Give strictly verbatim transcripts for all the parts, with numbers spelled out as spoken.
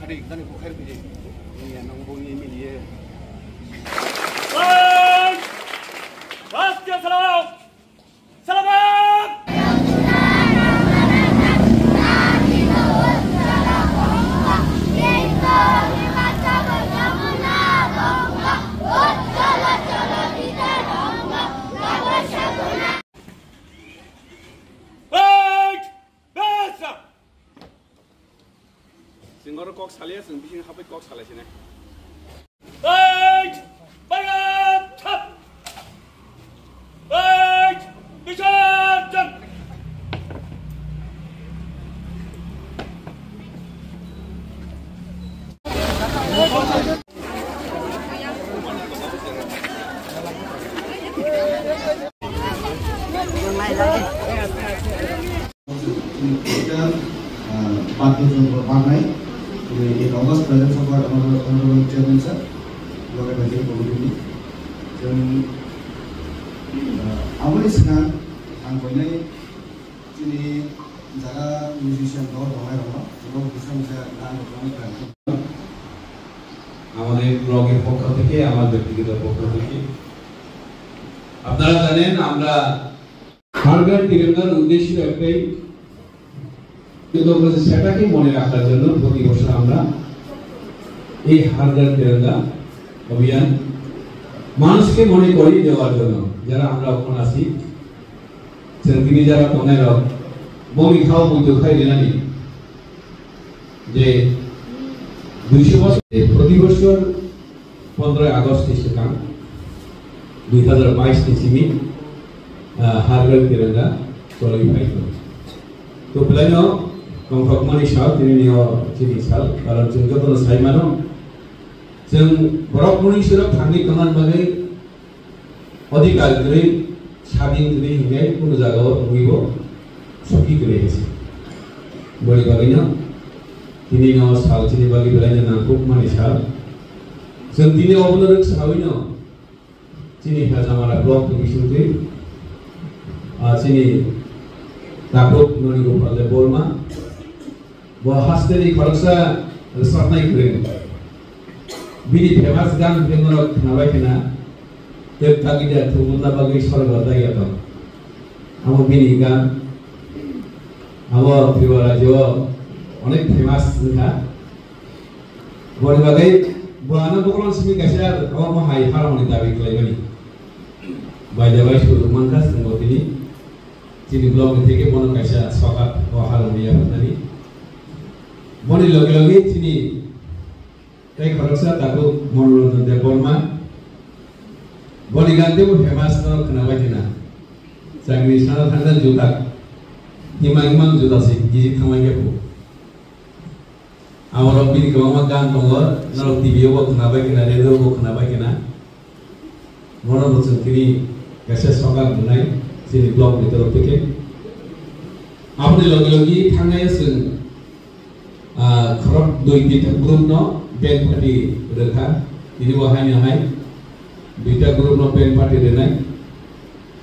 Dani bukhari pide. Ini yang nang bong ini dia. Hey! Raskya salam! Salamat! Hey! Besa! Chwng oro kok salia, chwng bising habai kok salai sini. Ei! Bayat! Ei! Bichar! Chini political, ah, party chwng bo baknai. Chini in August presence of our honorable, honorable chairman sir, local council committee ni. Chwng, ah, aboni swkang ang koinai chini jaga musician dol tongnai rokno, chwng bo kisa misa gan rok tongnai kha. আমাদের ব্লকের পক্ষ থেকে, আমার ব্যক্তিগত পক্ষ থেকে। আপনারা জানেন, আমরা হার ঘর তিরঙ্গার উদ্দেশ্য একটাই, কিন্তু আমরা সেটাকে মনে রাখার জন্য প্রতি বছর আমরা এই হার ঘর তিরঙ্গা অভিযান মানুষকে মনে করিয়ে দেওয়ার জন্য, যারা আমরা এখন আছি, chwng tini jara tongnai rok boni khao muitu khai rinani je duiso bosor, proti bosor pondroi August ni swkang dui hazar bais ni simi, ah, Har Ghar Tiranga cholwi phai tongo. To belai no tongthokmani sal, tini ni o chini sal, karon chwng joto no sai mano, chwng borok mui sura thangwi tongna bagwi Odhikar kwrwi, sadin kwrwi hinkhe kunu jagao tongwibo suki kwrwi hinsi. Boni bagwino tinino sal chini bagwi belaino nangkukmani sal. Chwng tini obono rwk sawino chini Hajamara block ni bisingtwi, ah, chini takhuk Noni Gopal Debbarma, Bo hasteni khoroksa rwchapnai kwrwi. Bini famous gan hwnkhe norok khnabai khna, tei tagida thwngmungna bagwi sorgo daiya tong. Amo bini gan, amo Tripura rajyo o onek famous wngkha. Boni bagwi bo ano bokolong simi kaisa omo hai harmoni dabi khlaimani. Bai da bai sujok mankha chwngbo tini. Chini block ni theke bono kaisa sokat o harmoni yapharnani. Boni loge loge chini tei khoroksa takhuk Manoranjan Debbarma. Boni gan teibo famous no khwnabai khna. Chakri sana thangna juta. Himang himang juta se giji thangbai khe phu. Aborok bini kwbangma gan tongo, norok T V o bo khwnabai khna, radio o bo khwnabai khna. Bono bo chwng tini kaisa sokat rwnai chini block ni torof theke. Aboni logi logi thangnai chwng, ah, khorok dui tinta group no band party rwkha. Tini bo haino hai duita group no band party rwnai.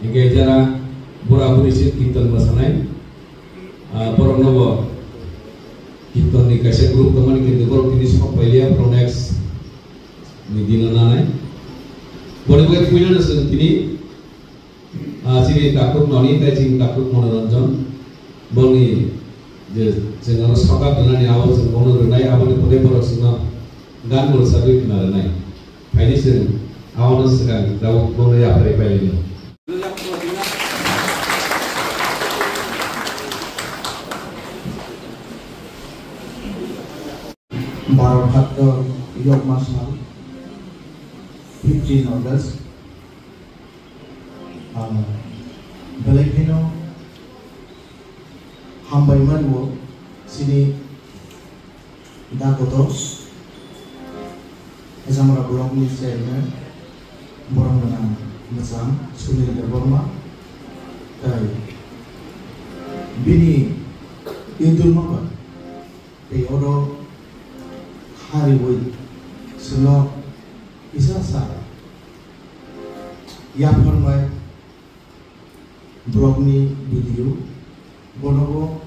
Hinkhe jara bura buri se kirtan mwsanai, ah, borokno bo kirtan ni kaisa group tongmani, kintu borok tini sok pailiya, borok next ni dino nanai. Boni bagwi puilano chwng tini, ah, chini takhuk Noni tei chini takhuk Manoranjan, boni je chwng ano sokat rwnani abo chwng bono rwnai, aboni pore borok chwngno gan mwrwksa twi khna rwnai. Phaidi chwng abono swkang tabuk bono yapharwi pailini. Bharat Bhakta Yog Masal, fifteen August. Ah, belai kheno hambai mano chini Dakoto, Hajamara block ni chairman, borom gwnang mwchang Sunil Debbarma, tei bini YouTube number, tei oro hariwi chwngno kisa sa yapharnai. Block ni B D O, bono bo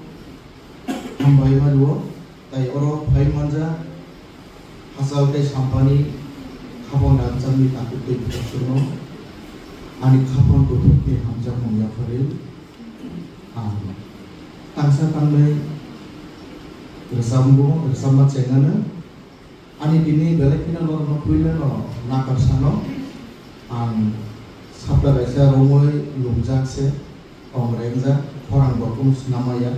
hambai mano, tai oro phai manja, Ajal tei sampani khapang rangchakni takhuk tei bwsajwkno ani khapang kuthukni hamjakmung yapharwi ang tangsa tangnwi rwchapmung, rwchapma chengano. Ani tini belai kheno norokno puilano nakarsano ang sapta kaisa romwi lungjak se. Tong rengjak, khorang bo kunu swnam maya.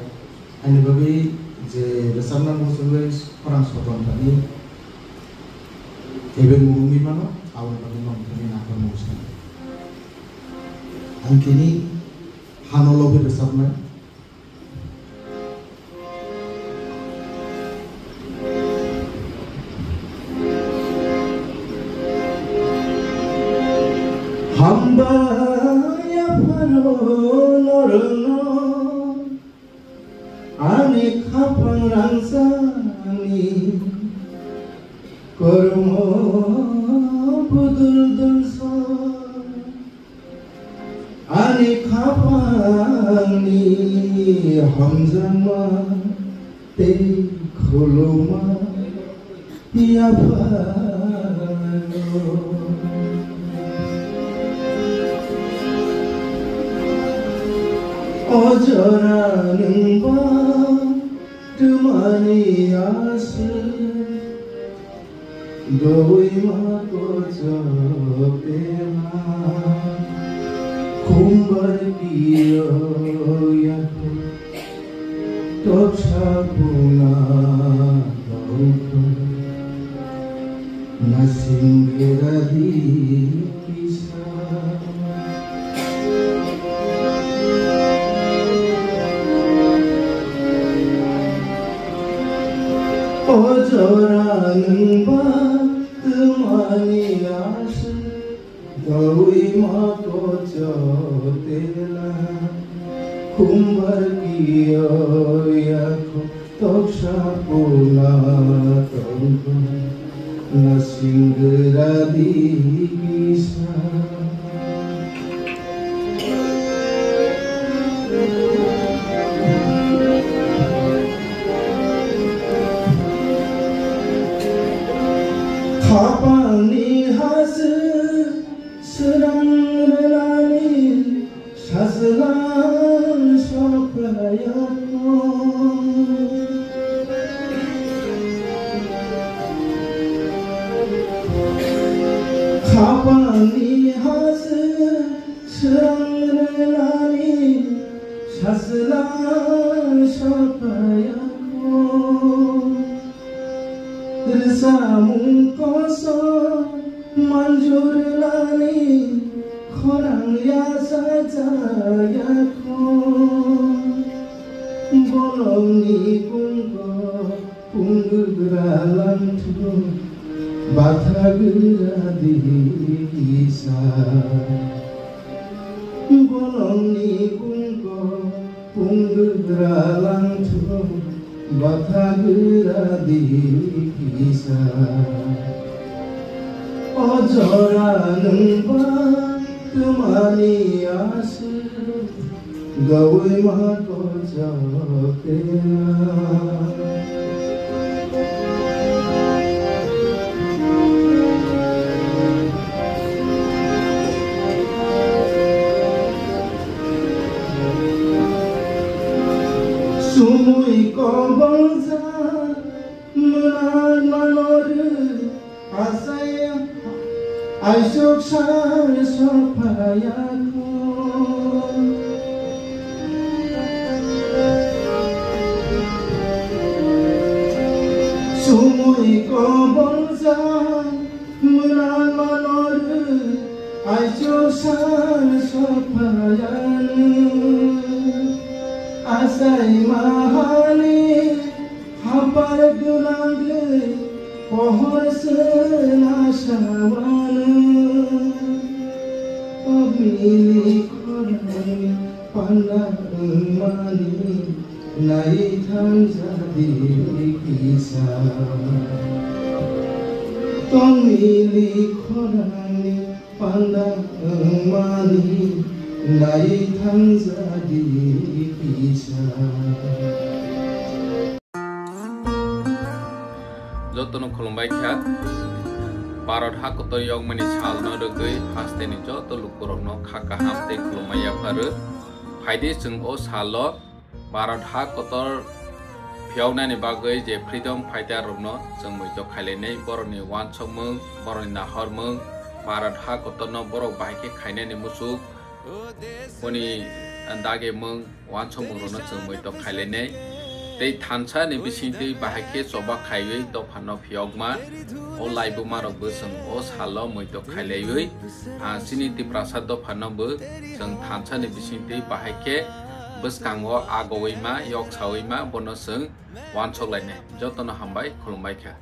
Ani bagwi je rwchapna muchungwi khorang soton thani ebe murungwi mano, aboni bagwi nong thani nakhor mungsa. Ang tini hano lobwi rwchapnai. Hambai aphano norokno ani khapang rangchakni kormo budul dongso. Ani khapangni hamjakma tei khuluma yapharo. O jora nwngba twmani aswk Doima kochok tela, khumbar kiyo yako, toksa puna tongkho, nasing geradi kisa. O jora nwngba twmani aswk, doima kochok tela, khumbar kiyo yako. Toksa puna tongkho, nasing geradi kisa. Khapangni haste swrang rwnani Sajla sokphayakho. Khapangni haste swrang rwnani sajla sokphayakho. Rwchapmung kosom manjur lani khorang yachajak yakho. Bolongni kungko kunggra langthu bathagra di kisa. Bolongni kungko Punggra langthu bathagra di kisa. O jora nwngba twmani aswk, doima kochok tela. Sumui kobongjak mwnang manorwi, asai aisuk sar sokphayakho. Sumui kobongjak Mwnang manorwi aisuk sar sokphayani, asai mahani hapar gwnangwi pohor sena sawano. Tokmili khorangni panda wngmani nai thangjadi kisa. Tongmili khorangni panda wngmani nai thangjadi kisa. Jotono khulumbai kha. Bharat ha kotor yokmani salno rwgwi hasteni joto lukurokno kha kaham tei khulumma yapharwi. Phaidi chwng o salo Bharat ha kotor phiyoknani bagwi je freedom fighter rokno chwng muitok khailainai, borokni uansukmung, borokni nahormung, Bharat ha kotorno borok bahai khe khainani muchuk, boni dagimung, uansukmungrokno chwng muitok khailainai. Tei thansa ni bisingtwi bahai khe choba khaiwi dophano phiyokma, o laibumarokbo chwng o salo muitok khailaiwi, ah, chini Tiprasa dophano bo chwng thansa ni bisingtwi bahai khe bwskango agowi ma, yok sawi ma, bono chwng uansuk lainai. Jotono hambai, khulumbai kha.